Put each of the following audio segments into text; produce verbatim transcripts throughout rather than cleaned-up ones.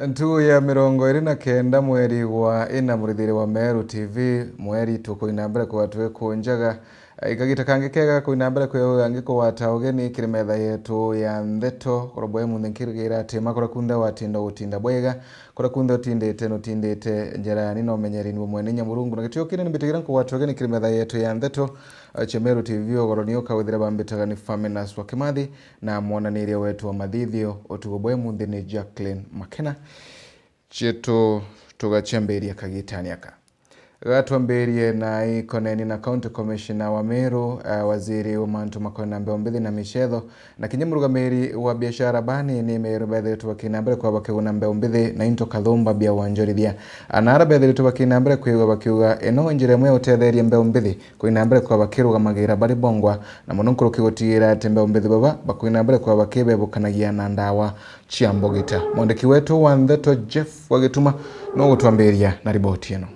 Ntugu ya mirongo iri na kenda mweri wa ina, murithiri wa Meru T V, mweri tukuina mbere kwa twikunjaga. Ikagita kangi kega kuina mbere kwiuga ngi kugwata ugeni kiri metha yetu ya ndeto. Koro bwe munthe nkirigira ati makora kunthe watinda gutinda bwega. Kora kunthe utindite nutindite njira yani na umenyeri ni bumwe ni Nyamurungu. Na gitio kini ni mbitigira nkugwata ugeni kiri metha yetu ya ndeto. Cia Meru T V ugoro ni ukawithira bambitaga ni Faminas wa Kimathi. Na mwonaniria wetu wa mathithio utugo bwe munthi ni Jacqueline Makena. Cietu tugaciambiria kagitani aka. Gatwambirie na ikoneni na County Commissioner wa Meru, eh, waziri wa mantu makonena mbeo mbithi na micetho, na kinya murugamiri wa biashara bani ni Meru bethiritwe bakina mbere kwa bakiguna mbeo mbithi na into kathumba bia wanjorithia. Anara bethiritwe bakina mbere kwigua bakiuga ino njira imwe ya utetheria mbeo mbithi kuina mbere kwa bakirugamagira bari bongwa, na muno nkuruki gutigira ati mbeo mbithi baba bakuina mbere kwa bakibebukanagia na ndawa cia mbugita. Mwandiki wetu wa ndeto Jeff wa Gituma nugutwambiria na riboti ino.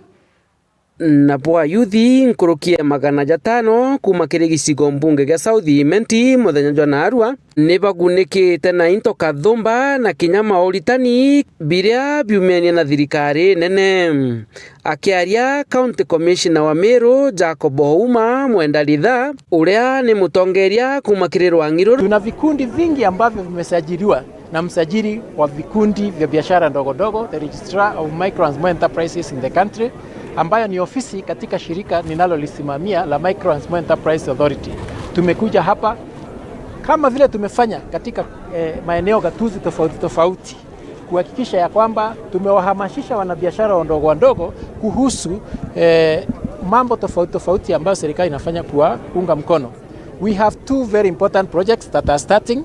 Nabo ayuthi nkuruki ya magana jatano kuma kiri gicigo mbunge gia South Imenti muthenya jwa naarua ni bagunikite na into kathumba na kinya mauritani biria biumianie na thirikari nene. Akiaria County Commissioner wa Meru, Jacob Ouma Mwenda Ritha, uria ni mutongeria kuma kiri rwang'i ruru. Tuna vikundi vingi ambavyo vimesajiliwa na msajili wa vikundi vya biashara ndogo ndogo, the Registrar of Micro and Small Enterprises in the country, ambayo ni ofisi katika shirika ninalolisimamia la Micro and Small Enterprise Authority. Tumekuja hapa kama vile tumefanya katika, eh, maeneo gatuzi tofauti tofauti, kuhakikisha ya kwamba tumewahamasisha wanabiashara wadogo wadogo kuhusu, eh, mambo tofauti tofauti ambayo serikali inafanya kuwaunga mkono. We have two very important projects that are starting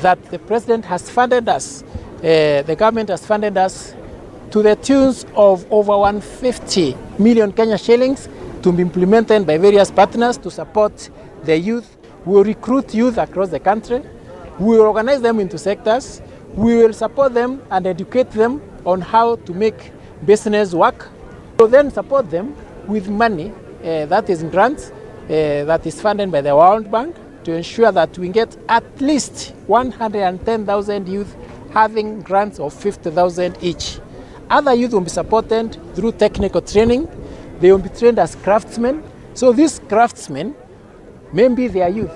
that the president has funded us, eh, the government has funded us to the tunes of over one fifty million Kenya shillings to be implemented by various partners to support the youth. We will recruit youth across the country. We will organize them into sectors. We will support them and educate them on how to make business work. We will then support them with money, eh, that is grants, eh, that is funded by the World Bank to ensure that we get at least one hundred and ten thousand youth having grants of fifty thousand each. Other youth will be supported through technical training. They will be trained as craftsmen. So these craftsmen, maybe they are youth.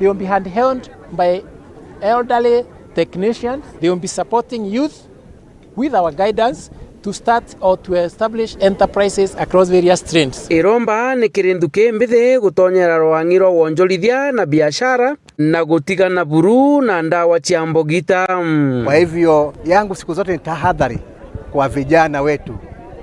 They will be handheld by elderly technicians. They will be supporting youth with our guidance to start or to establish enterprises across various trends. Iromba ni kiri nthuki mbithi gutonyera rwang'i rwa wonjorithia na biashara na gutigana buru na ndawa cia mbugita. Kwa hivyo yangu siku zote ni tahadhari kwa vijana wetu,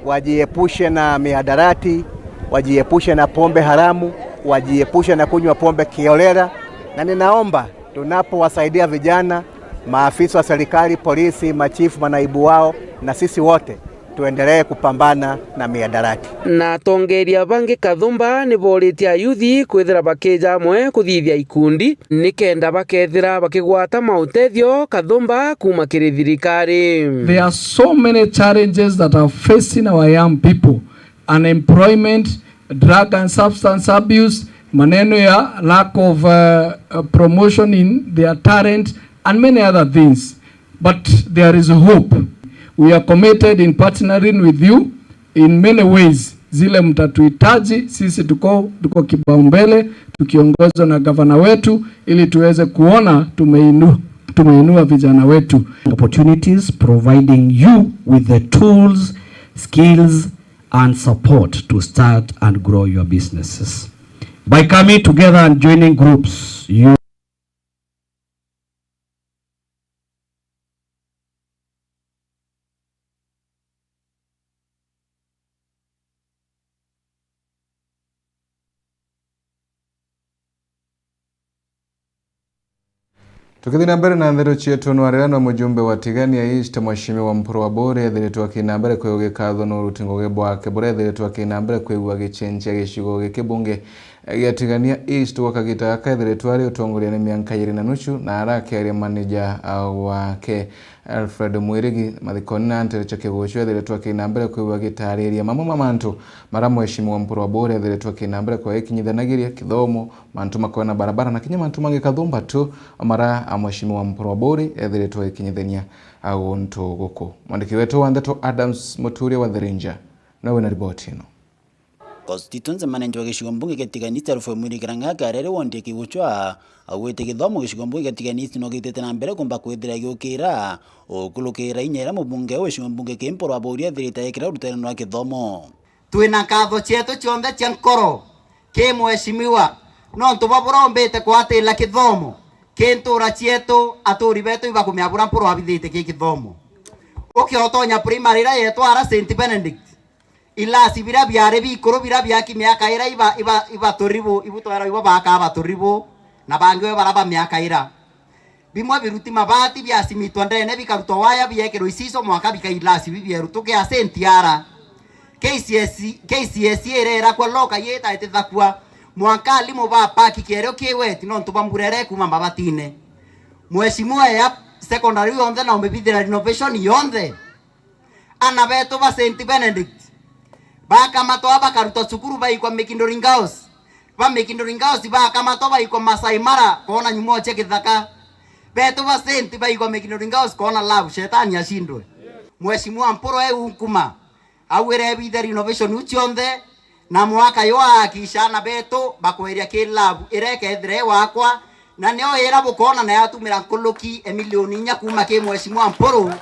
wajiepushe na mihadarati, wajiepushe na pombe haramu, wajiepushe na kunywa pombe kiholela, na ninaomba tunapowasaidia vijana, maafisa wa serikali, polisi, machifu, manaibu wao, na sisi wote tuendelee kupambana na mihadarati. Na atongeria bangi kathumba ni boritie ayuthi kwithira bakija amwe kuthithia ikundi nikenda bakethira bakigwata mautethio kathumba kuma kiri thirikari. There are so many challenges that are facing our young people. Unemployment, drug and substance abuse, maneno ya lack of, uh, uh, promotion in their talent and many other things. But there is hope. We are committed in partnering with you in many ways. Zile mtatuhitaji, sisi tuko, tuko kipaumbele tukiongozwa na gavana wetu ili tuweze kuona tumeinu-, tumeinua vijana wetu. Opportunities, providing you with the tools, skills, and support to start and grow your businesses. By coming together and joining groups, you Tukithii na mbere na ndeto cietu, nwarira no mujumbe wa Tigania East, Mheshimiwa Mpuru Aburi, ethiritwe akina mbere kwigua gikatho no uruti ngugi bwake buria ethiritwe akina mbere kwigua agicenjia gicigo giki bunge Giatigania East gwa kagita gaka ethiritwe ari utongoriani mianka iiri na nusu, na arakiaria maneja, ah, wake Alfred Mwirigi mathikoni na nterecho Kiguchu ethiritwe akina mbere kwigua gitariria mamwe ma mantu mara Mheshimiwa Mpuru Aburi ethiritwe akina mbere kwa ikinyithanagiria kithomo, mantu makwena barabara na kinya mantu mangi kathumba tu mara a Mheshimiwa Mpuru Aburi ethiritwe ikinyithania guntu guku. Mwandiki wetu wa ndeto Adams Muturia wa Thirinja no wina riboti ino. Constituency manager wa gicigo mbunge gia Tigania East Alfred Mwirigi Kirang'aka arere wondi ya Kiguchwa, augite githomo gicigo mbunge gia Tigania East no gitite na mbere kumba kwithira giukira, ukurukira inya iria mubunge wa gicigo mbunge kia Mpuru Aburi ethirite ekira rutereno rwa githomo. Twina nkatho cietu cionthe cia nkoro ki mheshimiwa nontu bwa buria umbite kwatira githomo ki ntura cietu, aturi betu ibakumenya buria Mpuru abithitie ki githomo. Ukiotonya primary iria yetwa ara Saint Benedict, ilasi biria biari bikuru biria biaki miaka iria iba, iba, ibaturibu, ibu twera ibo baka abaturibu, na bangi we bara ba miaka ira. Bimwe biruti mabati biasimitwa ndene bikarutwa waya biekirwa isiso mwanka bikai ilasi bibieru tukia sentiara. K C S, K C S E irera kwa loka yita itithakua mwanka alimu ba paki kierio kiweti nontu bwa mbura iria ikuma mabatine. Mheshimiwa ya secondary yonthe na umibithira renovation yonthe. Ana betu ba Saint Benedict bakamatwa bakarutwa cukuru baikwa Mikinduri Girls. Ba Mikinduri Girls bakamatwa baikwa Masai Mara koona nyumo cia kithaka. Betu ba Saint baikwa Mikinduri Girls koona love, shetani ashindwe. Mheshimiwa Mpuru e unkuma, auire ebithe renovation iu cionthe, na mwaka yo aakisha ana betu bakweria ki love iria ikethira i wakwa, na nio ira bukoona na yatumira nkuluki emilioni inya kuuma ki Mheshimiwa Mpuru,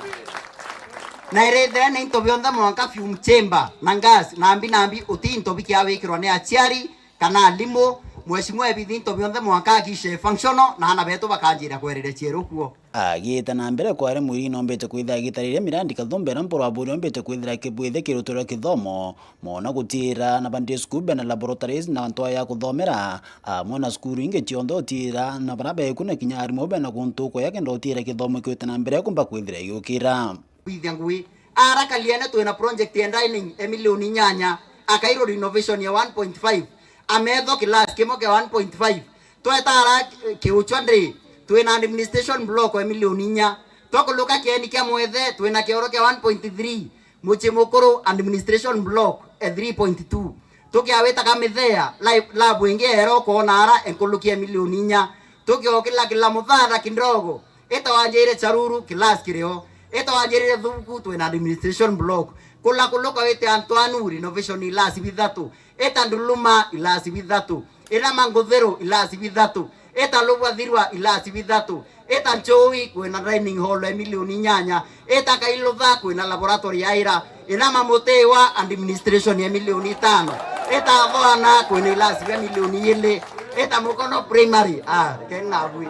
na irithire ni into bionthe mwanka fume chamber na gas, nambi nambi uti into bikiawikirwa ni aciari kana alimu. Mheshimiwa ebithi into bionthe mwanka akishe functional na ana betu bakanjira kwereria cieru kuo. Agiita na mbere kware mwiri nombete kwithira agitariria mirandi kathumba iria Mpuru Aburi ombete kwithira akibwithia kiruto ria kithomo, mona gutiira na bandi cukuru bena laboratories na ntwaa ya kuthomera, amwe na cukuru ingi cionthe utiira na bara beku na kinya arimu bena guntu kuya kenda utiira kithomo kiwite na mbere kumba kwithira giukira. Kwithia ngui. Ara Kaliene twina project ya dining ya milioni inyanya, akairwo renovation ya one point five. Ametho class kimwe kia one point five. Twetara, eh, Kiuchwa ndi, twina administration block ya milioni inya. Twakuluka Kieni kia Mwethe, twina kioro kia one point three. Muchi Mukuru administration block ya three point two. Tukiawita Kamithea, li-, lab ingi era ukoona ara enkuluki ya milioni inya. Tukiokila kila Muthatha Kindogo, ita wanjire Charuru, class kirio. Ita wanjire Thuku, twina administration block. Kula kuluka wite Antoine, renovation ilasi bithatu. Ita Nduluma, ilasi bithatu. Ina Manguthiru, ilasi bithatu. Ita Lubwathirwa, ilasi bithatu. Ita Nchui, kwina dining hall ya milioni inyanya. Ita Kailutha, kwina laboratory ya ira. Ina Mamutiwa, administration ya milioni itano. Ita Thoana, kwina ilasi bia milioni ili. Ita Mukono Primary, ah, kena bwi.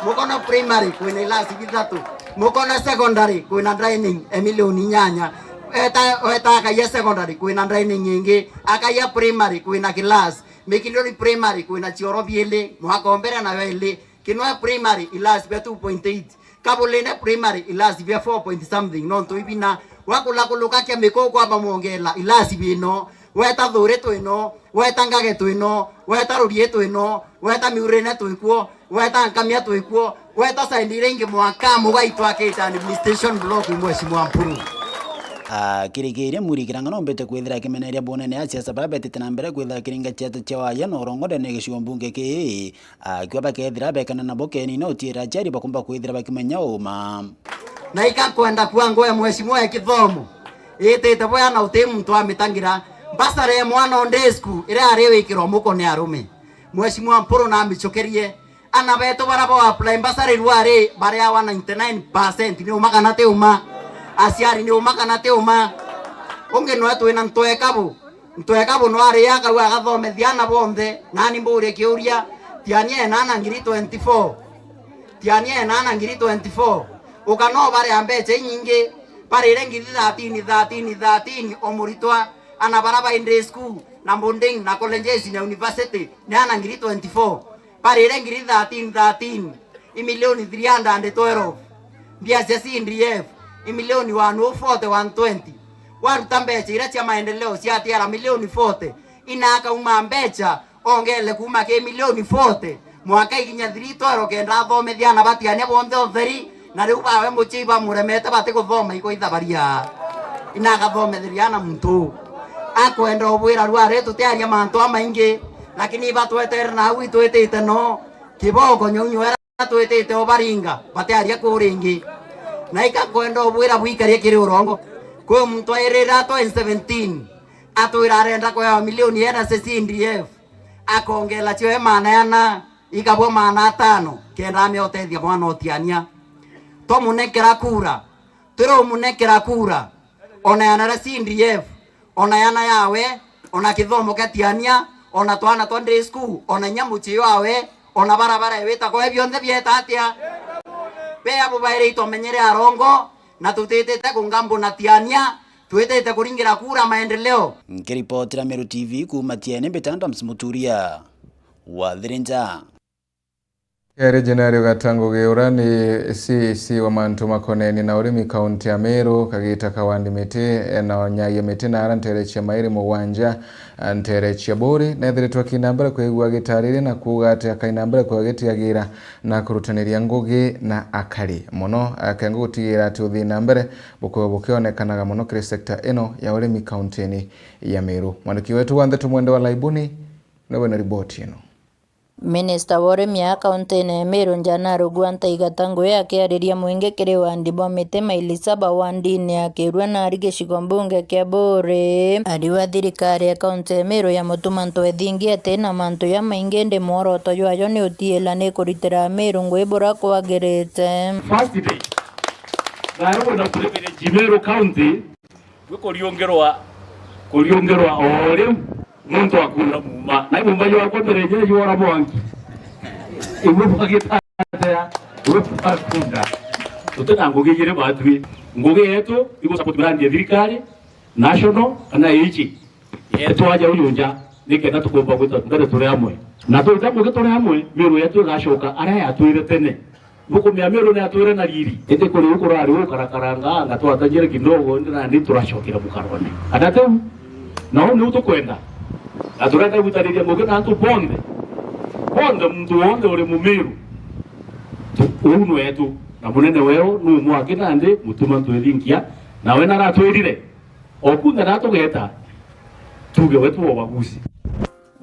Mukono Primary, kwina ilasi bithatu. Mukono Secondary, kwina dining ya milioni inyanya. Eta, eta Akaia Secondary, kwina dining ingi. Akaia Primary, kwina class. Mikinduri Primary, kwina cioro biili, mwaka o mbere nayo ili. Kinwe Primary, ilasi bia two point eight. Kabulene Primary, ilasi bia four point something, nontu ibina. Wakula kuluka kia miko kwamba mwongela, ilasi bino. Weta Thuri twino, weta Ngage twino, weta Rurie twino, weta Miurine twikuo, weta Nkamia twikuo, weta side iria ingi mwanka mugai twakite administration block, Mheshimiwa Mpuru. Akirikiria Mwirigi Kirang'a nombete kwithira akimeneria bunene a siasa baria betite na mbere kwithira kiringa ciete cia waya na urongo ndene ya gicigo mbunge kii. Akiuga bakethira bekana nabo keni na utiira aciari bakumba kwithira bakimenya uma. Na ika nkwenda kuuga ngugi ya mheshimiwa ya kithomo itite bwega na uti muntu amitangira. Mbasara ya mwana o day school iria ari wikirwa muko ni arume. Mheshimiwa Mpuru na amicokerie. Ana betu bara bo apply mbasara rwari bari awa ninety nine percent ni uma kana ti uma? Aciari ni uma kana ti uma? Ungi nwe twina ntweka bu. Ntweka buno ari akauga agathomethia ana bonthe, nani mburie kiuria, Tiania ena ana ngiri twenty-four. Tiania ena ana ngiri twenty-four. Ukano baria mbecha inyingi, barire ngiri thirteen, thirteen, thirteen o muritwa, ana bara ba day school, na boarding, na colleges, na university, ni ana ngiri twenty-four. Barire ngiri thirteen, thirteen, i milioni three hundred and twelve. Mbia cia C D F, i milioni one forty, one twenty. Waruta mbecha iria cia maendeleo cia tiara milioni forty, ina akauma mbecha Ongele kuuma ki milioni forty, mwaka ikinya three twero kenda athomithia ana batiania bonthe utheri, na riu bawe mucii bamuremete batikuthoma iko ithabaria. Ina agathometheria ana muntu. Akwenda ubwira rwari tutiaria mantu amaingi, lakini iba twetere na au itwitite no, kiboko nyonyo era twitite ubaringa, batiaria kuu ringi. Na ika nkwenda ubwira bwikarie kiri urongo. Kwi muntu airira twenty seventeen, atwira arenda kuewa milioni ena cia C D F, akongela cio e maana ana, ikabwa maana atano, kenda amia utethia mwana utiania. Twamunekera kura, turiumunekera kura, ona yana ria C D F, ona yana yawe, ona kithomo kia tiania, ona twana twa day school, ona inya mucii wawe, ona barabara iwitagwa, bionthe bieta atia? Bea bubaire itwamenyere arongo, na tutitite kungambo na tiania, twitite kuringira kura maendeleo. Nkiripotera Meru T V kuuma Tiene, mbita Adams Muturia wa Thirinja. Keri Jenerali Gatangugi, uria ni C A C wa mantu makonenie na urimi kaunti ya Meru, kagita ka wandi miti, na onyagia miti na ara ntere cia mairi mugwanja, ntere cia Buri, nethiritwe akina mbere kwigua agitariria na kuuga ati akaina mbere kwigua agitiagira na kurutaniria ngugi na akari. Mono akenga gutigira ati uthii na mbere bukorwe bukionekanaga mono kiri sekta ino ya urimi kaunti-ini ya Meru. Mwandiki wetu wa ndeto Mwende wa Laibuni niwe na riboti ino. Minista wa urimi a kaunti-ini ya Meru, Njana Rugua Ntaiga Tangwe, akiariria mwingi kiri wandi bwa miti maili saba wandini ya Kirua na ari gicigo mbunge kia Buri, ariuga thirikari ya kaunti ya Meru ya mutuma ntwethingi ati na mantu jamaingi, indi mworoto jwayo ni utiila ni kuritira Meru ngugi bura kwagirite. First day, na yo kwenda privilege Meru County, gwi kuriungirwa, kuriungirwa o riu, muntu akura muuma. Na muuma jwakwa mbere je jwora mwanki. Igwe bwagitatea, igwe bwakunda. Tuti na ngugi igiri batwi. Ngugi yetu, igu support brand ya thirikari, national, kana ici. Yetu aja uyu nja, nikenda tukumba gwita mbere turi amwe. Na twita ngugi turi amwe, Meru yetu igacoka aria yatwire tene. Bukumia Meru ni atwire na riri. Indi kuri u kurari u karakaranga, anga twatanyire kidogo, indi nandi turacokera mukarone. Kana tiu? Na u niu tukwenda. Na turenda gwitaniria ngugi na antu bonthe. Bonthe, muntu wonthe uri Mumiru. Tu-, uu ni wetu. Na munene weo ni umwe aki nandi, mutuma ntwithinkia. Nawe naratwirire. O kunthe na tugeta, tuge we twobaguci.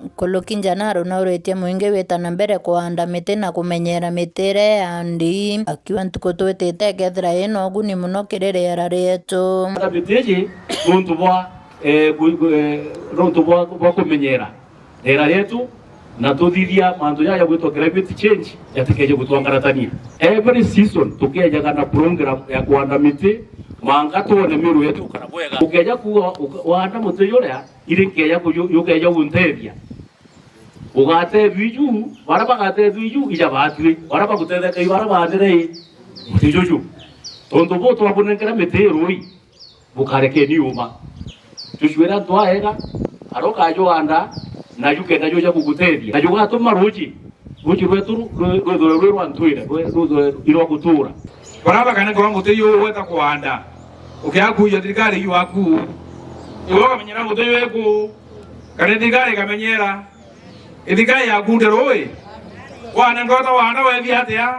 Nkuluki Njana Rugua nauritie mwingi wita na mbere kuanda miti na kumenyera miti iria yandi, akiuga ntuku twitite ikethira ina uguni mono kiri riera rietu. Anda miti iji nuntu bwa, eh, ku-, ku-, eh, nuntu bwa, bwa kumenyera riera rietu, na tuthithia mantu jaja gwitwa climate change jatikeje gutwangaratania. Every season tukejaga na program ya kuanda miti, mwanka twone Meru yetu ukara bwega. Ukeja kuuga uka-, waanda muti juria, iri nkeja kuju-, jukeja guntethia. Ugatethua iju, baria bagatethua iju, ija batwi. Baria bagutetheka i baria baandire i muti juju. Tontu buu twabunenkera miti i rui, bukarekeni yuma. Jucwira antu aega, aria ukajuanda, na jukenda juja kugutethia. Na jugatuma ruji, ruji rwetu ru-, rwe-, rwithirwe rwi rwa ntwire, rwe-, rwithirwe i rwa gutura. Baria bakanenkerwa muti ju ugweta kuanda, ukiakuja thirikari ju aku, iwe ukamenyera muti ju iku, kana thirikari ikamenyera, thirikari yaku nderu wi, wanenkerwa ta wanda wethi atia?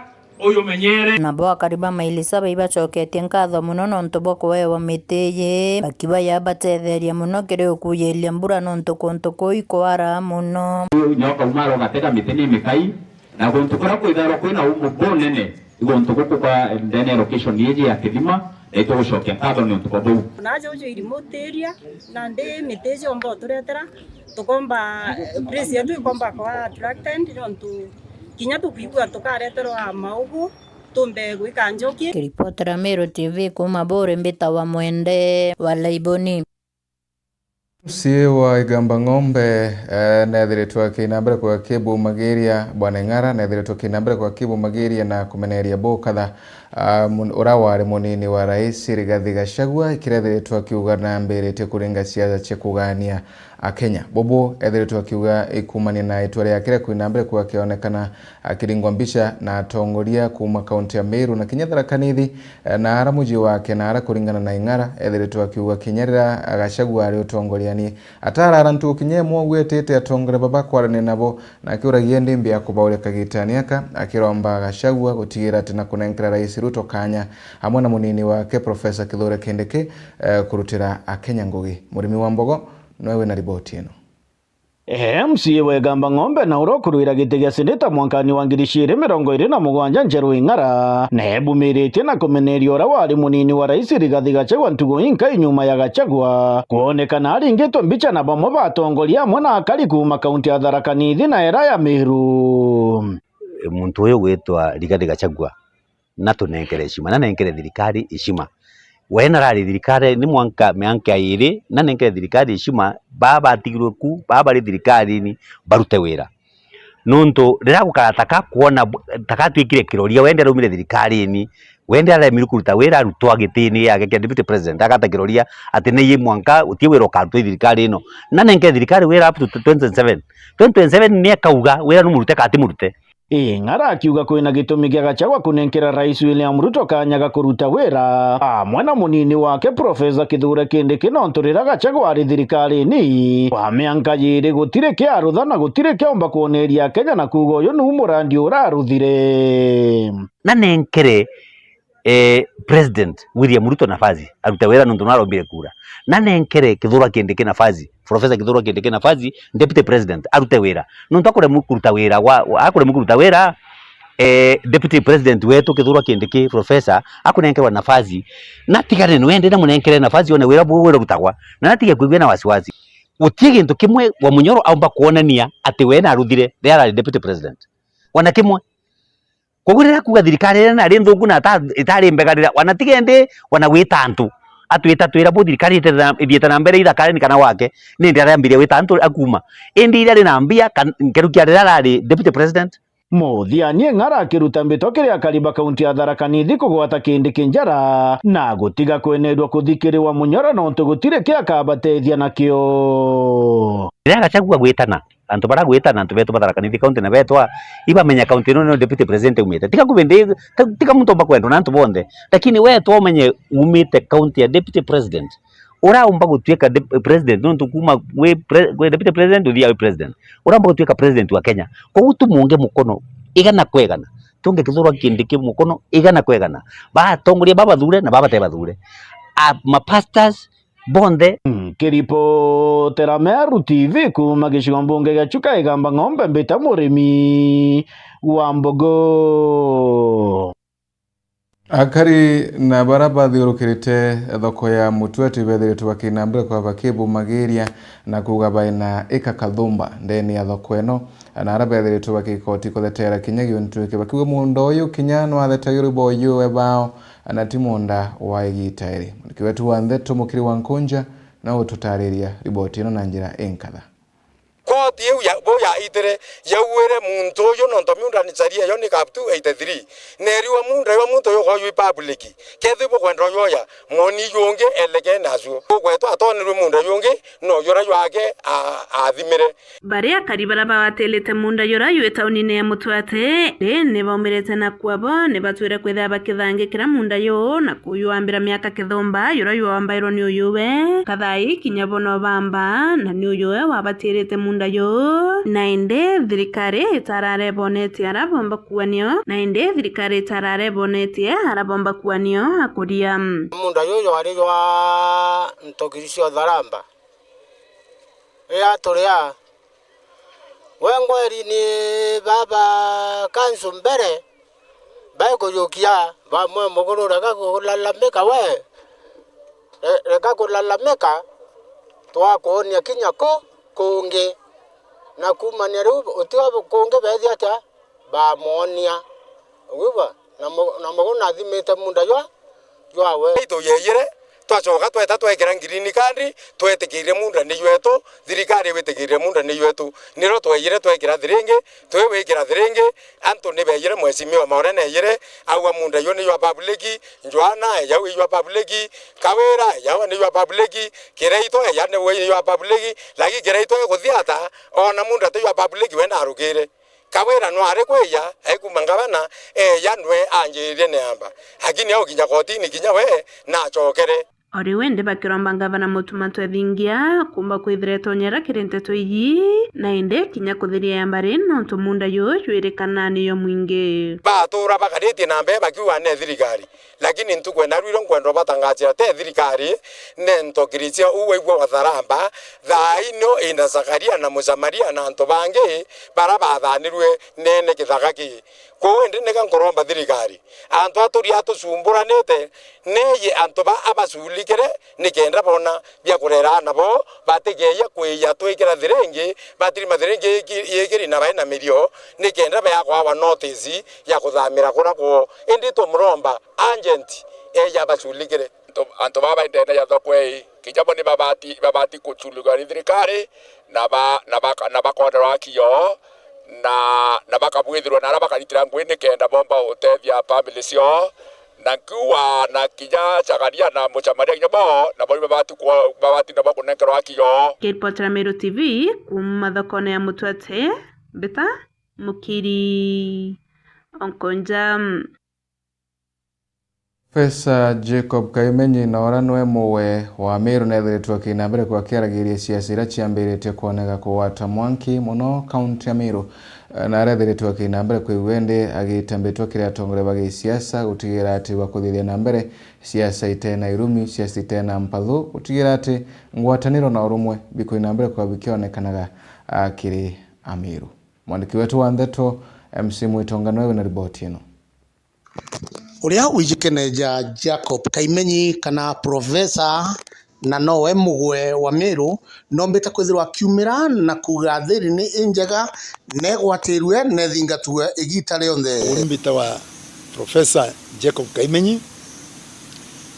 Uyu menyere. Nabo akari ba maili saba ibacoketie nkatho mono nontu bwa kuewa miti iji, bakiuga yabatetheria mono kiri ukuyiria mbura nontu kuntu kuu ikwara mono. Nyoka umara ugatega miti ni mikai, na guntu kuria kwithairwa kwina umu bunene, i guntu guku kwa ndene ya location iji ya Kithima, na itugucokia nkatho niuntu bwa buu. Naja uju irimutiria, nandi miti iji omba uturetera, tukomba, eh, place yetu ikomba kwa attracted, nontu kinya tukwigua tukareterwa maugu, tumbe gwika njoki. Kiripotera Meru T V kuuma Buri, mbitawa Mwende wa Laiboni. M C A wa Igamba Ng'ombe, eh, nethiritwe akina mbere kwa kibumagiria, Bwana Ing'ara, nethiritwe akina mbere kwa kibumagiria na kumeneria bukatha Ah, mun-, ura wari munini wa rais Rigathi Gachagua, kiria ethiritwe akiuga nambiritie kuringa siasa cia kugania Akenya. Bubu ethiritwe akiuga ikumania na itwa riake ria kwina mbere kuga kionekana akiringwa mbica na atongoria kuuma kaunti ya Meru na kinya Tharaka Nithi, eh, na ara mucii wake na ara kuringana na Ing'ara, ethiritwe akiuga kinya riria Gachagua ari utongoriani, atarara ntuku kinya imwe gwetite atongoria baba kwarania nabo, na akiuragia indi mbi ya kubauria kagitani aka, akiromba Gachagua gutigira ati na kunenkera Rais Ruto kanya, amwe na munini wake Professor Kithure Kindiki, eh, kurutira Akenya ngugi. Murimi wa Mbogo niwe wina riboti ino. M C A wa Igamba Ng'ombe na uria ukurwira giti gia seneta mwankani wa ngiri ciiri mirongo iiri na mugwanja Njeru Ing'ara, neebumiritie na kumeneria uria wari munini wa rais Rigathi Gachagua ntugu inkai nyuma ya Gachagua kwonekana aringitwe mbica na bamwe ba atongoria amwe na akari kuuma kaunti ya Tharaka Nithi na era ya Meru. Muntu uyu ugwitwa Rigathi Gachagua na tunenkere heshima, na nenkere thirikari heshima. We narari thirikari ni mwanka, mianka iiri, na nenkere thirikari heshima, baa batigirwe ku, baa bari thirikarini, barute wira. Nontu riria gukara taka kwona bu-, taka atwikire kiroria, we ndi araumire thirikarini, we ndi aremire kuruta wira, arutwa gitini giake kia deputy president, agata kiroria ati ni mwanka uti wira ukarutwa i thirikari ino. Na nenkere thirikari wira up to twenty twenty-seven. Twenty twenty-seven ni akauga wira numurute kana atimurute. Ing'ara akiuga kwina gitumi gia Gachagua kunenkera Rais William Ruto kanya ga kuruta wira, amwe na munini wake Professor Kithure Kindiki, nontu riria Gachagua ari thirikarini kwa mianka yiiri, gutiri kiarutha na gutiri kiomba kwoneria Akenya na kuuga uyu niu murandi uraruthire. Na nenkere eh, President William Ruto nafasi arute wira nontu narombire kura. Na nenkere Kithure Kindiki nafasi, Professor Kithure Kindiki nafasi, Deputy President arute wira. Nontu akuremwa kuruta wira, wa, wa, akuremwa kuruta wira, eh, Deputy President wetu Kithure Kindiki, Professor, akunenkerwa nafasi. Natigane nwende na munenkere nafasi one wira bu wira rutagwa. Na natige kwigua na wasiwasi. Guti gintu kimwe wa Munyoro aumba kwonania ati we naruthire riria arari Deputy President. Wana kimwe. Koguo riria akuuga thirikari iria nari nthuku na ata-, itari mbega, riria wana tige ndi, wana gwita antu, atwita twira bu thirikari ithiete na, ithiete na mbere ithakareni kana gwake, ni ndi arambiria gwita antu akuuma. Indi iria ari na mbia, kan-, nkerukia riria arari deputy president. Muthiani Ng'ara akiruta mbito kiri akari ba kaunti ya Tharaka Nithi kugwata Kindiki njara na gutiga kwenerua kuthikiriwa Munyoro nontu gutiri ki akabatethia nakio. Riria Gachagua gwitana, antu baria gwitana, antu betu ba Tharaka Nithi County na betwa, ibamenya county ino nio deputy president aumite. Tiga kubi ndi, ta-, tiga muntu omba kwendwa na antu bonthe. Lakini wetwa umenye umite county ya deputy president. Uraumba gutuika dep-, president, nontu kuma wi pre-, wi deputy president, uthia wi president. Uraumba gutuika president wa Kenya. Koguo tumunge mukono, igana kwa igana. Tunge Kithure Kindiki mukono, igana kwa igana. Batongoria babathure na babatebathure. A, ma pastors, bonthe. Nkiripotera Meru T V kuuma gicigo mbunge gia Chuka Igamba Ng'ombe, mbita murimi wa Mbogo. Akari na baria bathiurukirite thoko ya Mutweti bethiritwe bakina mbere kwa bakibumagiria na kuuga baina ika kathumba ndeni ya thoko ino, na aria bethiritwe bakikoti kuthetera kinya giuntu giki bakiuga munda uyu kinya nwathetagirwe boyue bao na ti munda wa igita iri. Mwandiki wetu wa ntheto Mukiri wa Nkunja na ututariria riboti ino na njira inkatha. Koti iu ya, bo yaitire, yauire muntu uyu nontu miunda ni caria yo ni kap two eighty three. Neriwa munda yo muntu uyu ukoywi public. Kethi bukwenda uyu oya, moni yungi eleke nacio. Ugwetwa atonirwe munda yungi, no yura yake a-, athimire. Baria akari baria bawatilite munda yura ywi taunine ya Mutwate, ni, ni baumirite na kwabo, ni batwire kwithira bakithangikira munda yuu, na kuyuambira miaka kithumba, yura yuambairwe ni uyuwe. Kathai kinya bo no bamba, na ni uyuwe wabatirite munda yuu. Na indi thirikari itarare bonetie ara bomba kuanio, na indi thirikari itarare bonetie ara bomba kuanio akuria. Munda yuu yari jwa ntogiri cia utharamba. Riria turi aa, we ngweri ni baba kansu mbere, baikujukia, bamwe muguru, reka kulalamika we, re-, reka kulalamika, twakuonia kinya ku kungi. Na kuumania riu uti kungi bethi atia? Bamwonia. Wigua? Na mu-, na muguru nathimite munda jwa, jwawe. Itu yeyire, Twacoka tweta twekira green card, twetikirie munda ni jwetu, thirikari iwitikirie munda ni jwetu. Nirio tweyire twekira thiringi, twiwikira thiringi, antu ni beyire, Mheshimiwa Maore neyire, auga munda juu ni jwa public, Njwana eja wi jwa public, Kawira eja ni jwa public, Kiraitu eja ni wi jwa public, lakini Kiraitu ekuthia ata, ona munda ti jwa public we narugire. Kawira nwari kwija, aikuma ngavana, eja nwe anjiririe ni amba. Lakini aukinya kotini kinya we nachokere. O riu indi bakiromba ngavana Mutuma Twethingia kumba kwithira etonyera kiri nteto iji, na indi kinya kuthiria ya mbari nontu munda juu jwirikana niyo mwingi. Batura bakaritie na mbere bakiuga ne thirikari. Lakini ntuku ena rwiro nkwenda ubatangacia te thirikari, ne ntokiricia uu waigua watharamba, thaa ino ina Zakaria na Musamaria na antu bangi bara bathanirue nene kithaka ki. Kwou indi nika nkuromba thirikari, antu a turia tucumburanite, neyi antu ba abaculikire nikenda bona bia kurera aana bao, batikeeja kwija twikira thiringi, batirima thiringi iki-, ikiri na baina mirio, nikenda beakwawa notice ya kuthamira kura kwoo. Indi tumuromba agent eja abaculikire. Antu, antu baba indene ya thoko ii, kinya bo ni babati, babati kuculikwa ni thirikari, na ba, na baka-, na bakonerwa haki yoo, na, na bakabwithirwa na aria bakaritira ngugi nikenda bomba utethia family ciao. Na nkiuga na kinya Zakaria na Musamaria kinya bo, na bo ni babati kwo-, babati nabo kunenkerwa haki yoo. Kiripotera Meru T V kuuma thokone ya Mutwete, Mbita Mukiri, Onkonja. Profesa Jacob Kaimenyi, na uria niwe muwe wa Meru, neethiritwe akina mbere kwa akiaragiria siasa iria ciambiritie kwoneka kugwata mwanki mono kaunti ya Meru. Na arethiritwe akina mbere kwigua indi agitambitwa kiri atongoria ba gisiasa gutigira ati bakuthithia na mbere siasa itena irumi, siasa itena mpathu, gutigira ati ngwataniro na urumwe bikuina mbere kwa bikionekanaga, a, kiri Ameru. Mwandiki wetu wa ndeto, M C Mwitonga, niwe wina riboti ino. Uria wijikene ja Jacob Kaimenyi kana Profesa, na nowe mugwe wa Meru, nombite kwithirwa akiumira na kuuga thiri ni injega, negwatirue, nethingatue igita rionthe. Uni mbitawa Profesa Jacob Kaimenyi,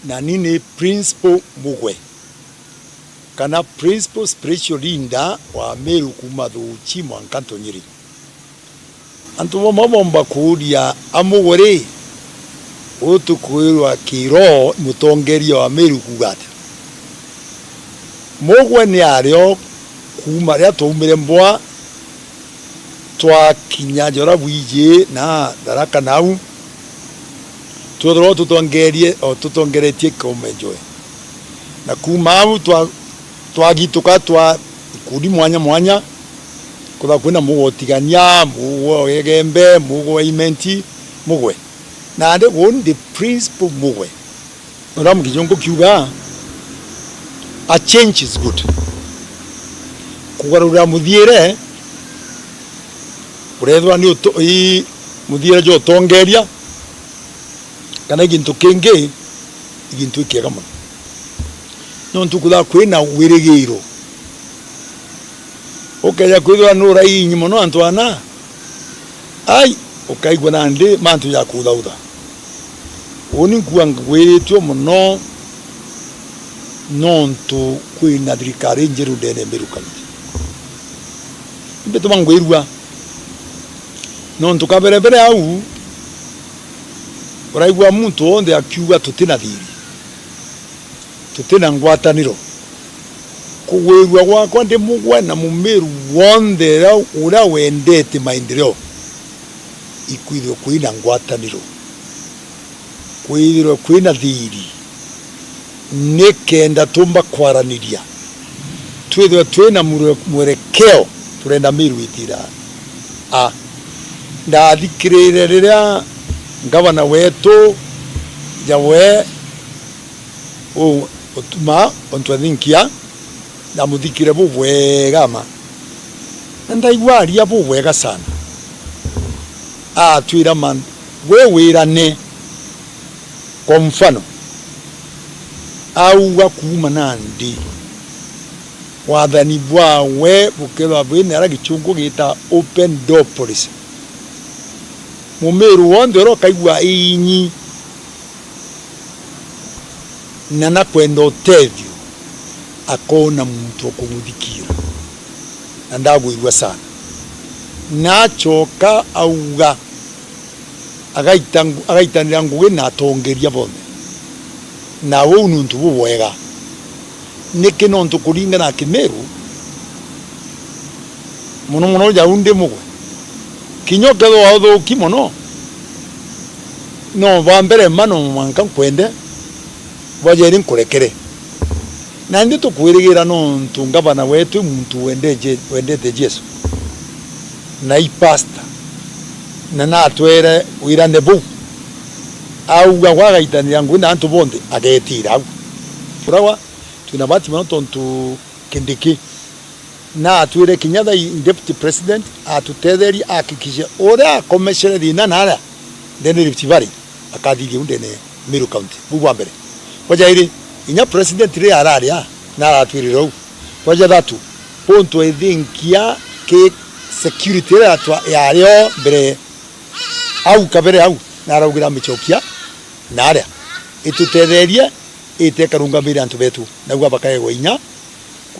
na ni ni principal mugwe, kana principal spiritual leader wa Meru kuuma Thuuchi mwanka Ntunyiri. Antu bamwe bomba kuuria, a mugwe ri, uu tukwirwa kiroho mutongeria wa Meru kuuga atia? Mugwe ni ario kuuma riria twaumire Mbwa, twakinya Jora bwiji na Tharaka nau, twethirwa tutongerie, o tutongeretie Kiome Njoe. Na kuuma au twa-, twagituka twa ikundi mwanya mwanya, kwethirwa kwina mugwe wa Utigania, mugwe wa Igembe, mugwe wa Imenti, mugwe. Nandi uu ndi principal mugwe. Uria Mukijungu kiuga, "A change is good." Kugarura muthiire, urethirwa ni uto-, i, muthiire jwa utongeria, kana i gintu kingi, i gintu ikiega mono. Nontu kwithirwa kwina wirigiro. Ukeeja kwithirwa nurainyi mono antu ana, ai, ukaigua nandi mantu ja kuthautha. Uuni nkuuga ngwiritue mono nontu kwina thirikari injeru ndene Meru County. Imbituma ngwirua nontu kaberebere au uraigua muntu wonthe akiuga tutina thiri. Tutina ngwataniro. Kugwirua gwakwa ndi mugwe na Mumiru wonthe uria, uria wendete maendeleo, ikwithirwe kwina ngwataniro, kwithirwe kwina thiri, nikenda tumba kwaraniria, twithirwe twina mwere-, mwerekeo turenda Miru itira. A, ndathikirire riria ngavana wetu jawe uu Utuma Ontwethinkia, ndamuthikire bubwega ma. Na ndaigua aria bubwega sana. Atwira man, we wirane. Kwa mfano, auga kuuma nandi, wathani bwawe bukethirwa bwina aria gichungu gita open door policy. Mumiru wonthe uria ukaigua inyi, Na nakwenda utethio, akoona muntu wa kumuthikira. Na ndagwirua sana. Na acoka auga, agaita ngu-, agaitanira ngugi na atongeria bonthe. Na uu ni untu bubwega. Niki? Nontu kuringana na Kimiru, mono mono jau ndi mugwe, kinya ukethirwa uthuki mono, no bwa mbere mma no mwanka nkwende, bwa jeri nkurekere. Na indi tukwirigira nontu ngavana wetu i muntu wendeje-, wendete Jesu, na i pastor, na natwere wirane buu. Auga gwagaitanira ngugi na antu bonthe, agetira au. Turawa, twina bahati mono tontu Kindiki na atwire kinya thaa ii deputy president atutetherie ahakikishe uria akomecere thina na aria ndene Rift Valley akathithia u ndene Meru County. Buu bwa mbere. Bwa jairi, inya president riria araria na aratwirire uu. Bwa jathatu, kuntu ethinkia ki security iria yatwa-, yari o mbere au kabere au, na araugira amicokia na aria itutetherie ite ikarungamire antu betu, nauga bakaegwa inya,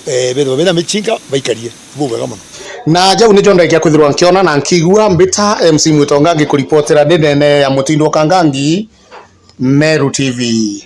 eh, bethirwa bena micinga baikarie. Bubwega mono. Na jau nijo ndaikia kwithirwa nkiona na nkigua. Mbita M C Mwitonga ngikuripotera ndi ndene ya Mutindo Kangangi, Meru T V.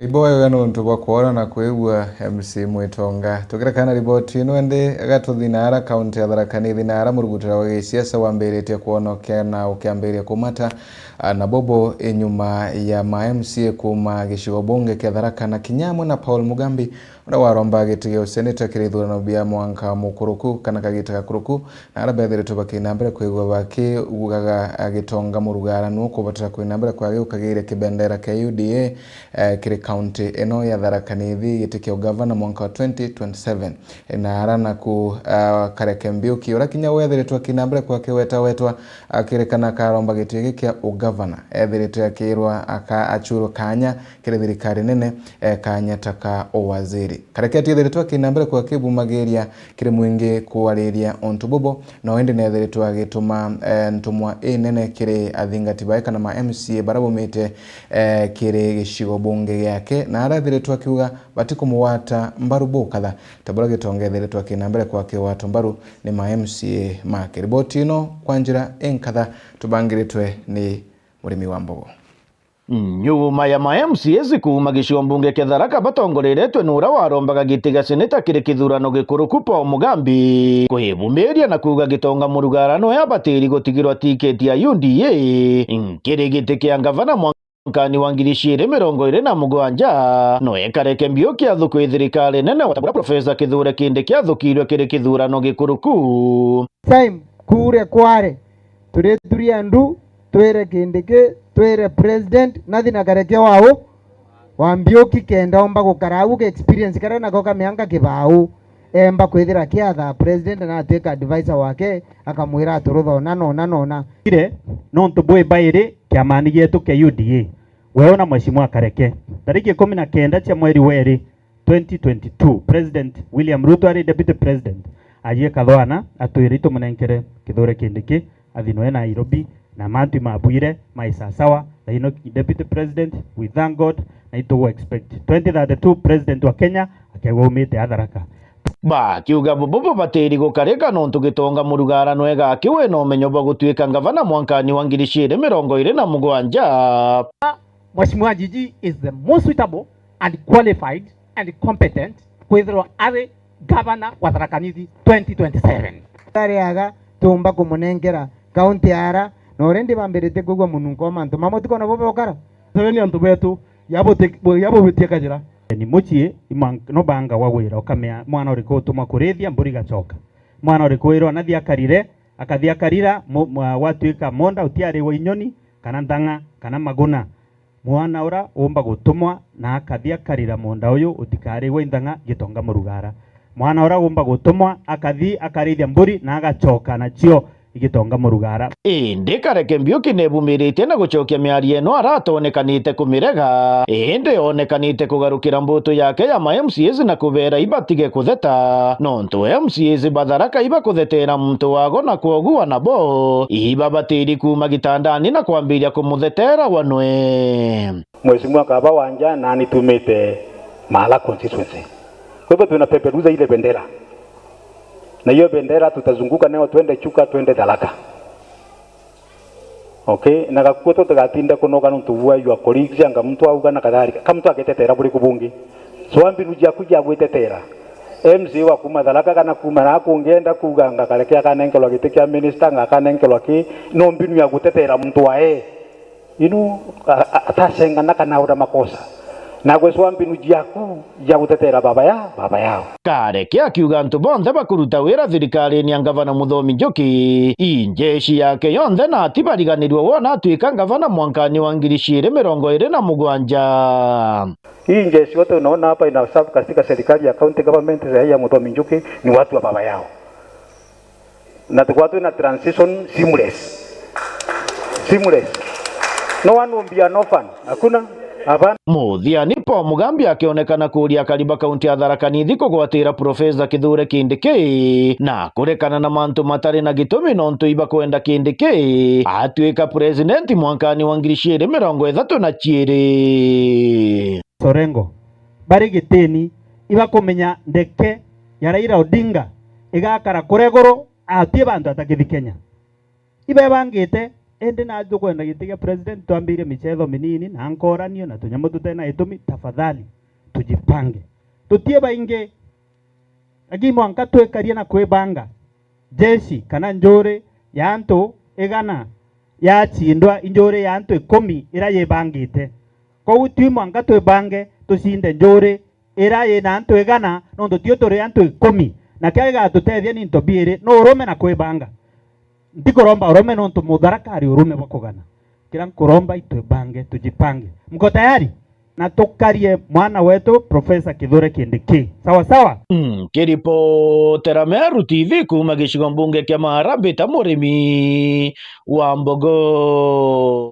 Ibo wega nontu bwa kwona na kwigua M C Mwitonga. Tukirekana riboti ino indi, gatuthi na ara kaunti ya Tharaka Nithi na ara murugutira wa gisiasa wambiritie kwonokia na ukiambiria kumata, a, na bobo inyuma ya ma M C A kuuma gicigo bunge kia Tharaka na kinya amwe na Paul Mugambi, uria waromba giti gia useneta kiri ithurano bia mwanka mukuruku kana kagita gakuruku, na aria bethiritwe bakina mbere kwigua bakiugaga, a, Gitonga Murugara nukubatara kwina mbere kwagi ukagiria kibendera kia U D A, eh, kiri kaunti ino ya Tharaka Nithi giti kia ugavana mwanka wa twenty twenty-seven. Na ara naku, ah, Kareke Mbiuki, uria kinya wethiritwe akina mbere kwaki wetawetwa, akirikana akaromba giti giki kia ugavana, ethiritwe akirwa aka-, acurwe kanya kiri thirikari nene, eh, kanya ta ka uwaziri. Kareke atiethiritwe akina mbere kwaki bumagiria kiri mwingi kwariria untu bubu, no indi neethiritwe agituma, eh, ntumwa inene kiri athingati bae kana ma M C A baria baumite, eh, kiri gicigo bunge giake, na aria ethiritwe akiuga batikumugwata mbaru bukatha, ta buria Gitonga ethiritwe akina mbere kwaki gwatwa mbaru ni ma M C A make. Riboti ino kwa njira inkatha tubangiritwe ni Murimi wa Mbogo. Nyuma ya ma M C As kuuma gicigo mbunge kia Tharaka batongoreretwe ni uria warombaga giti gia seneta kiri kithurano gikuruku Paul Mugambi kwibumiria na kuuga Gitonga Murugara noe abatiri gutigirwa tiketi ya U D A kiri giti kia ngavana mwankani wa ngiri ciiri mirongo iri na mugwanja, noe Kareke Mbiuki athuku i thirikari nene, o ta buria Professor Kithure Kindiki athukirwe kiri kithurano gikuruku. Time kure kware, turithuria ndu, twire Kindiki, twire president, nathi na Kareke wau, wa Mbiuki kenda omba gukara au, ga experience karia nako ka mianka kibau, emba kwithira akiatha president na atwika advisor wake, akamwira aturutha ona na ona na ona. Ire, nontu bwi bairi kiamani gietu kia U D A, weu na Mheshimiwa Kareke, tariki ikumi na kenda cia mweri wa iri, twenty twenty-two, President William Ruto ari Deputy President, aji Kathwana, atwire itumunenkere Kithure Kindiki, athi noe Nairobi, na mantu imabwire, mai sasawa, thaino Deputy President, we thank God, na itugu expect twenty thirty-two President wa Kenya akegwa aumite a Tharaka. Bakiuga bo, bo, bo batiri gukarika nontu Gitonga Murugara nwega aki wina umenyo bwa gutuika ngavana mwankani wa ngiri ciiri mirongo iri na mugwanja. Mheshimiwa Jiji is the most suitable and qualified and competent kwithirwa ari gavana wa Tharaka Nithi twenty twenty-seven. Ari aga tumba kumunenkera kaunti ara, na already bambiritie kwigua mununko wa mantu mamwe, tikona bo bokara. Seveni antu betu, yabuti-, yabubitie kajira. Ni mucii, imang-, no banga wa wira, ukamea mwana uriku utumwa kurithia mburi igacoka. Mwana uriku wirwa nathi akarire, akathi akarira, mu-, mwa-, gwatuika monda utiari wa inyoni, kana nthang'a, kana maguna. Mwana ura umba gutumwa na akathi akarira munda uyu utikari wa inthang'a Gitonga Murugara. Mwana ura umba gutumwa akathi akarithia mburi na agacoka nacio Gitonga Murugara. Indi Kareke Mbiuki nebumiritie na gucokia miario ino aratonekanite kumirega, indi onekanite kugarukira mbutu yake ya ma M C As na kubera ibatige kutheta, nontu M C As ba Tharaka ibakuthetera muntu wago na kwogua nabo ibabatiri kuuma gitandani na kwambiria kumuthetera wanwe. Mheshimiwa Kaba Wanja na nitumite Maala constituency. Kwa hivyo tunapeperusha ile bendera. Na hiyo bendera tutazunguka nayo, twende Chuka, twende Tharaka. Okay, na gakuo tutigatinde kunoga nontu bwa your colleagues, anga muntu auga na kadhalika. Ka muntu agitetera buriku bungi. So, mbinu ciaku cia gwitetera. M C A wa kuuma Tharaka kana kuuma na kungi enda kuuga anga Kareke akanenkerwa giti kia minister, anga akanenkerwa ki, no mbinu ya gutetera muntu wae. Inu, a-, a-, atacengana kana aura makosa. Na gwicwa mbinu ciaku cia gutetera baba ya, baba yao. Kareke akiuga antu bonthe bakuruta wira thirikarine ya Ngavana Muthomi Njuki, i njeshi yake yonthe na atibariganirwe wona atuika ngavana mwankani wa ngiri ciiri mirongo iri na mugwanja. Hii njeshi yote unaona hapa ina serve katika serikali ya county government ya Muthomi Njuki ni watu wa baba yao. Na tukorwa twina transition seamless. Seamless. No one will be an orphan. Hakuna. Hapana. Muthiani, Paul Mugambi akionekana kuuria akari ba kaunti ya Tharaka Nithi kugwatira Professor Kithure Kindiki na kurekana na mantu matari na gitumi nontu ibakwenda Kindiki atuika president mwankani wa ngiri ciiri mirongo ithatu na ciiri. Sorengo, bari gitini, ibakumenya ndeke ya Raila Odinga igakara kuria iguru, atwi bantu atakithi Kenya. Ibebangite, indi na tukwenda giti gia president, twambirie michetho minini na nkoranio na tunyamu tutena gitumi, tafadhali, tujipange. Tutie baingi, lakini mwanka twikarie na kwibanga. Jeshi kana njuri ya antu igana yacindwa i njuri ya antu ikumi ira yibangite. Koguo twi mwanka twibange tucinde njuri ira yina antu igana, nontu tio turi antu ikumi. Na kiria gigatutethia ni into biiri, ni urume na kwibanga. Ntikuromba urume nontu Mutharaka ari urume bwa kugana. Kira nkuromba itwibange, tujipange. Mko tayari? Na tukarie mwana wetu Professor Kithure Kindiki. Sawa sawa? Mm, kiripotera Meru T V kuuma gicigo mbunge kia Maara, mbita Murimi wa Mbogo.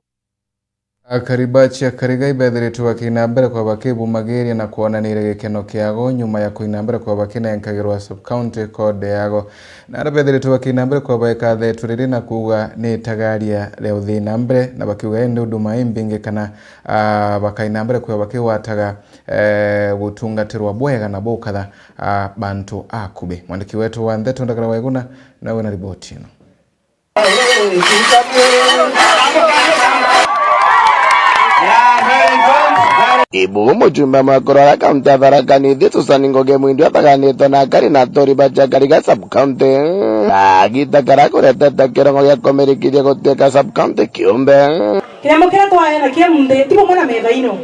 Akari ba Chiakariga ibethiritwe bakiina mbere kwa bakibumagiria na kwonaniria gikeno kiago nyuma ya kuina mbere kwa bakinenkagirwa sub-county code yago. Na aria bethiritwe bakiina mbere kwa baikathetwe riri na kuuga ni itagaria ria uthii na mbere, na bakiuga indi huduma imbingi kana, ah, bakaina mbere kwa bakigwataga, eh, gutungatirwa bwega na bukatha, ah, bantu akubi. Mwandiki wetu wa ndeto Ndagara Waiguna nawe na riboti ino. Ibu mujumbe mwa kurora kaunti ya Tharaka Nithi Susan Ngugi Mwindu ataganitwe na akari na aturi ba Chiakariga sub-county. Kagita kara kuretete kirongo gia kumirikithia gutuika sub-county kiumbe. Kiremo kiria twaeana kia munthe, ti bumwe na metha ino.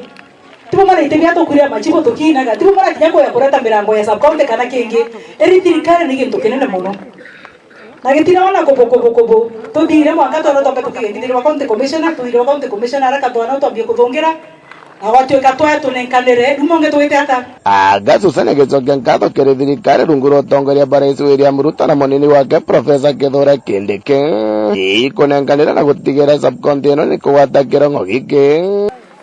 Ti bumwe na iti bia tukuria machibu tukiinaga, ti bumwe na kinya kuya kureta mirango ya sub-county kana kingi. Iri thirikari ni gintu kinene mono. Na gitira ona kubu, kubu, kubu. Tuthire mwanka twana twambe tukigendithirwa county commissioner, tuthirwa county commissioner araka twana twambie kuthungira. Na gwatuika twa tunenkanire, riu monge twite ata? Aga Susan agicokia nkatho kiri thirikari rungu rwa utongoria bwa Rais William Ruto na munini wake Professor Kithure Kindiki. Ikunenkanira na gutigira sub-county ino ni kugwata kirongo giki.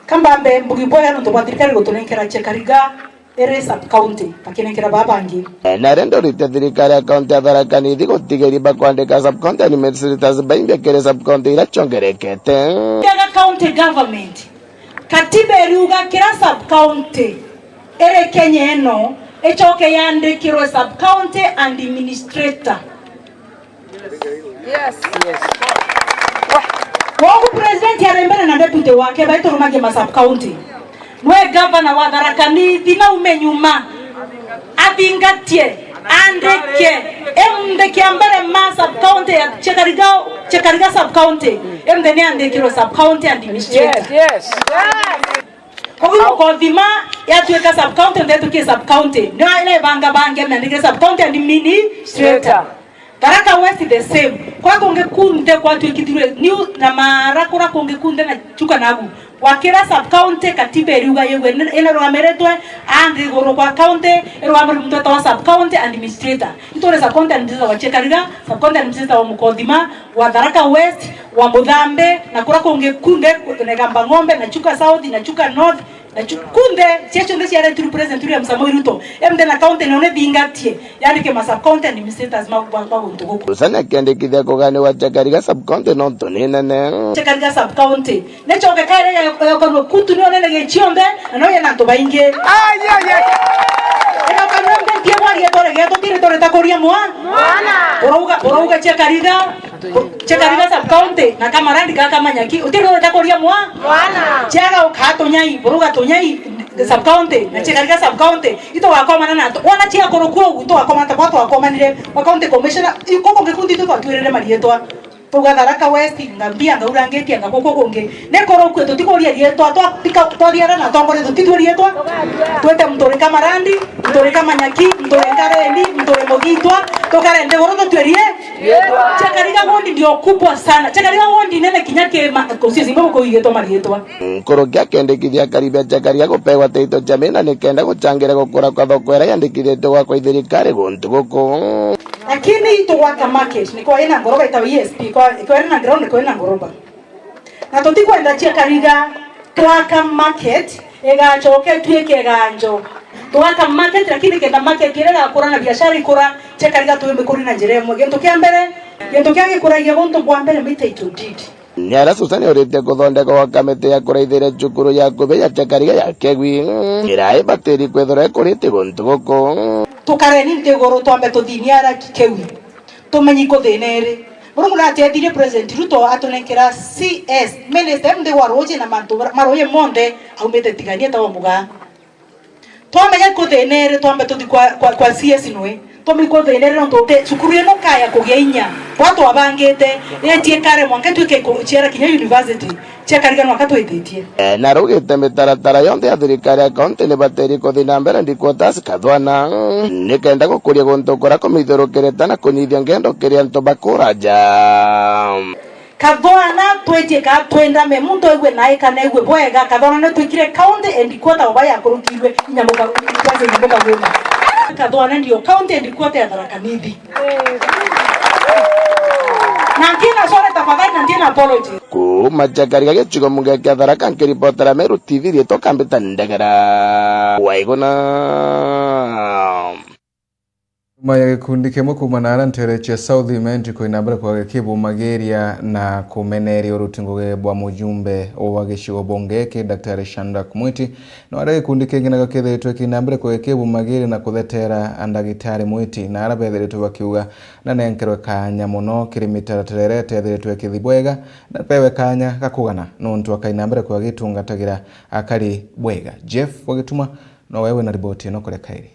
Kambambe mbugi bwega nontu bwa thirikari gutunenkera Chiakariga iri sub-county, bakinenkera baa bangi. Na rende urite thirikari ya kaunti ya Tharaka Nithi gutigeri bakwandika sub-county administrators baimbia kiri sub-county iria ciongerekete. Tharaka County Government, katiba iriuga kira sub-county iri Kenya ino icoke yandikirwe sub-county administrator. Yes. Yes. Kwogu president ari mbere na deputy wake, baiturumagie ma sub-county. Nwe governor wa Tharaka Nithi naume nyuma, athingatie, andike, emundike mbere ma sub-county ya Chiakariga, Chiakariga sub-county, emundhe ni andikirwe sub-county administrator. Yes, yes. Koguo mukothima yatuika sub-county, ndetukie sub-county. Ndio ile banga bange, meandikire sub-county administrator. Tharaka West the same. Kwa kungi kunthe kwatuikithirwe, niu na Maara kura kungi kunthe na Chuka nagu. Wa kira sub county, katiba iriuga yigwe ina-, inarugamirite a nthiguru kwa county, irugamirite muntu wetagwa sub county administrator. Ituri sub county administrator wa Chiakariga, sub county administrator wa Mukothima, wa Tharaka West, wa Muthambi, na kura kungi kunthe, na Igamba Ng'ombe, na Chuka South, na Chuka North, na Chu-, kunthe, cia cionthe ciaretirwe President William Samoei Ruto. Emthe na county none thingatie, yandike ma sub county administrators ma, ma, ma guntu guku. Rusa ni akiandikithia kuganiwa Chiakariga sub county nontu ni nene. Chiakariga sub county. Ni coke kairi ya, ya, ya, kutu ni onene gi cionthe, na no yena antu baingi. Ai, ai, ai. Ega kanwa ndentie bwari etore geto tiri tore takuria mwa. Mwana. Urauga, urauga Chiakariga, Chiakariga sub county, na Kamarandi gaka Manyaki, utiri tore takuria mwa. Mwana. Chiaga ukatunyai, urauga tunyai sub county, na Chiakariga sub county, itugakomana na antu. Wona cia kuru kwogu, tugakomana ta bwa twakomanire, wa county commissioner, i-, kuku gikundi tu twatwirire marietwa. Tuga Tharaka West, nga mbia, nga urangitia, nga guku gungi. Ni kuru kwi tutikuria rietwa, twa-, tika-, twathiara na atongoria tutitue rietwa. Twite Muturi Kamarandi, Muturi Kamanyaki, Muturi Nkareni, Muturi Muthitwa, tukare nthiguru tutue rie. Chiakariga ward ndio kubwa sana. Chiakariga ward nene kinya ki ma-, constituency imwe guku igitwa marietwa. Nkuruki akendekithia akari ba Chiakariga gupegwa title cia mina nikenda guchangira gukura kwa thoko iria yandikithitue gwakwa i thirikari guntu guku. Lakini itugwaka market, ni kwa ina ngoroba itawa E S P, kwa, kwa ina ground, ni kwa ina ngoroba. Na tutikwenda Chiakariga twaka market, igacoke tuike iganjo. Twaka market, lakini kenda market iria igakura na biashara ikura, Chiakariga twimikuri na njira imwe. Gintu kia mbere, gintu kia gikuragia guntu bwa mbere ni title deed. Ni aria Susan uritie kuthondekwa gwa kamiti ya kuraithiria cukuru ya kubi ya Chiakariga ya Kegwi, iria ibatiri kwithirwa ikurite guntu guku. Tukareni nthiguru twambe tuthini ara Kegwi. Tumenye ikuthina iri. Murungu natethirie President Ruto atunenkera C S, minister nthi wa ruuji na mantu ma ruuji monthe aumite Tigania ta wa Mugaa. Twamenya ikuthina iri, twambe tuthi kwa, kwa, kwa C S nwe. Twamenya ikuthina iri nontu uti cukuru ino kaya kugia inya. Bwa twabangite, yetie kare mwanka twike ku-, ciara kinya university. Chiakariga nwaka twititie. Eh, na rugite mitaratara yonthe ya thirikari ya kaunti ni batiri kuthi na mbere ndi quotas Kathwana, nikenda gukuria guntu kuria kumithiurukirite na kunyithia ngendo kiri antu bakuraja. Kathwana twetie ka twendame, muntu aigue nae kana aigue bwega. Kathwana ni twikire county and quarter oba yakurukirwe inya muka-, president mukagwima. Kathwana ndio county and quarter ya Tharaka Nithi. Na ntina sorry tafadhali, na ntina apology. Kuuma Chiakariga gicigo mbunge kia Tharaka, nkiripotera Meru T V, riitwa Kambita Ndegera. Waiguna. Nyuma ya gikundi kimwe kuuma naara nteere cia South Imenti kwina mbere kwa gikibumagiria na kumeneria uruti ngugi bwa mujumbe wa gicigo bunge giki, Daktari Shadrack Mwiti, no aria gikundi kingi nakio kithiritwe kina mbere kwa gikibumagiria na kutheteera ndagitari Mwiti, na aria bethiritwe bakiuga nanenkerwe kaanya mono kiri mitaratara iria itethiritwe ikithi bwega, na bewe kaanya ga kugana, nontu akaina mbere kwa gitungatagira akari bwega. Jeff wa Gituma nowe wina riboti ino kuri kairi.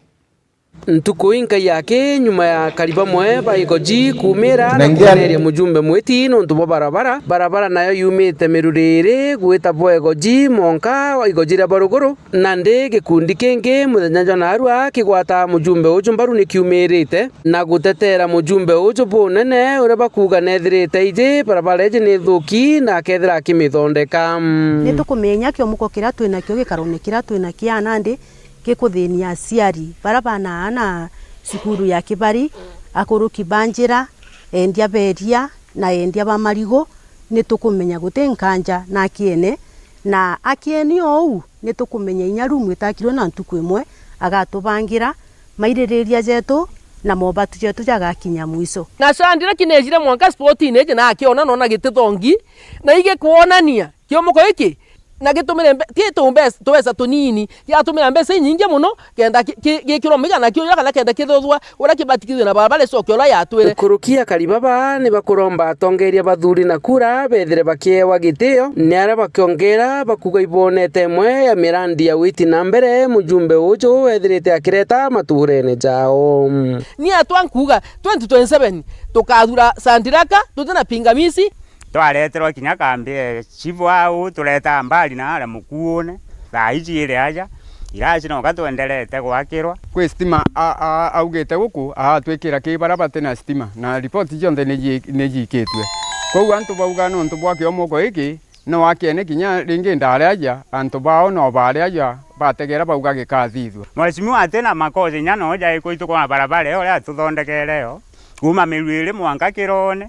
Ntuku inkai yake nyuma ya akari bamwe ba Igoji kuumira na kumeneria mujumbe Mwiti nontu bwa barabara, barabara nayo yumite Miruriri gwita bwa Igoji mwanka Igoji ria Baruguru. Nandi gikundi kingi muthenya jwa naarua kigwata mujumbe uju mbaru nikiumirite na guteteera mujumbe uju bunene, uria bakuuga neethirite iji barabara iji ni thuki na akeethira akimithondeka. Ni tukumenya kiomoko kiria twinakio gikarone kiria twinakio nandi gikuthinia aciari baria bana aana cukuru ya Kibari, akuruki ba njira, endia ba iria na endia ba marigu, ni tukumenya guti nkanja na akiene, na akieni ou, ni tukumenya inya rumu itakirwe na ntuku imwe agatubangira maiririria jetu na mobatu jetu jagakinya mwiso. Na Shadrack neejire mwanka spotine iji na akiona noona gitithongi, na igikwonania kiomoko giki na gitumire mbe-, ti tu mbeca, tubeca tunini, giatumira mbeca inyingi mono, kenda ki-, ki-, gikirwa migana kiuja kana kenda kithuthwa uria kibatikithue na barabara icoke uria yatwire. Nkuruki akari baba ni bakuromba atongeria bathuri na kura bethire bakiewa gitio, ni aria bakiongera bakuga ibonete imwe ya mirandi ya witi na mbere mujumbe uju ethirite akireta maturene jao. Ni atwa nkuga twenty twenty-seven tukathura Sandiraka tuti na pingamizi. Twareterwa kinya kambi e chief au, turetaa mbari na aria mukuune, thaa iji iri aja, iraci noka twenderete gwakirwa. Kwi stima a-, a-, augite guku aatwikira ki baria bati na stima, na ripoti cionthe ni ji-, ni jiikitue. Kwou antu bauga nontu bwa kiomoko giki, No akene kinya ringi ndari aja, antu bao no bari aja bategera bauga gikathithua. Mheshimiwa atina makosa inya no jai kwitu kwa barabara iyo uria atuthondekere yo. Kuuma Miru iri mwanka Kirone.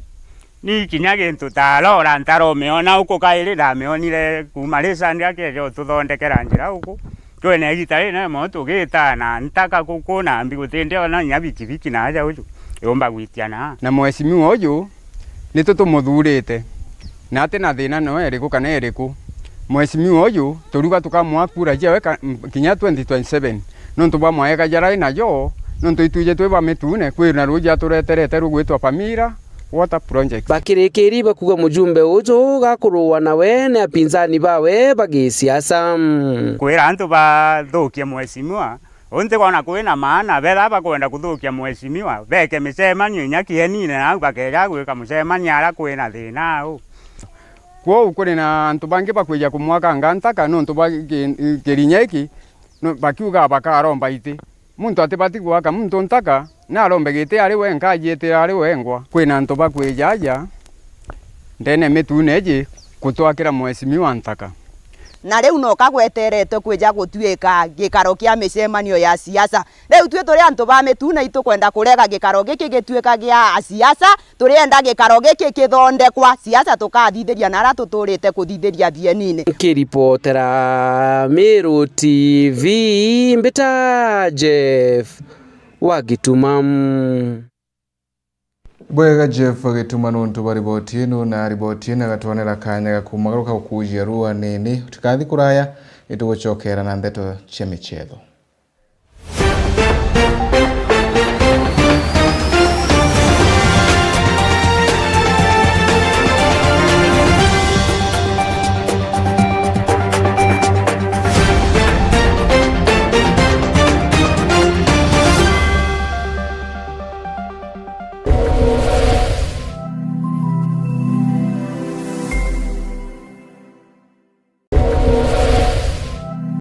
Ni kinya gintu ta rora ntaromiona uku kairi ndamionire kuuma ri Sunday akeja ututhondekera njira uku. Twene igita rinene mono tugita na ntaka kuku na mbi gutindi ona inya bikibiki na aja uju yumba gwitia na. Na mheshimiwa uju nitu tumuthurite, na ati na thina no iriku kana iriku. Mheshimiwa uju turiuga tukamwa kura ciawe ka-, m-, kinya twenty twenty-seven, nontu bwa mawega jaria ari najo, nontu itwiji twi ba Mitune, kwina ruuji atureterete rugwitwa Pamira Water Project. Bakirikiri bakuga mujumbe uju gakurua nawe ni apinzani bawe ba gisiasa. Kwira antu bathukie mheshimiwa, unti kwona kwina maana, betha bakwenda kuthukia mheshimiwa, beke micemanio inya kienine nau bakeja gwika mucemanio aria kwina thina au. Kwou kuri na antu bangi bakwija kumwakanga ntaka nontu bwa ki-, kirinya iki, no, bakiuga bakaromba iti. Muntu atibati gwaka muntu ntaka, na arombe giti ari wenka, ajiitire ari wengwa. Kwina antu bakwija aja ndene Mitune iji kutwakira mheshimiwa ntaka. Na riu no kagweterete kwija gutuika gikaro kia micemanio ya siasa. Riu tui turi antu ba Mitune itukwenda kurega gikaro giki gituika gia siasa, turienda gikaro giki kithondekwa, siasa tukathithiria na aria tuturite kuthithiria bienine. Nkiripotera Meru T V, mbita Jeff wa Gituma. Bwega Jeff Gituma nontu bwa riboti ino, na riboti ino igatwonera kanya ga kumagaruka gukuujia rua nini. Utikathi kuraya, itugucokera na ndeto cia michetho.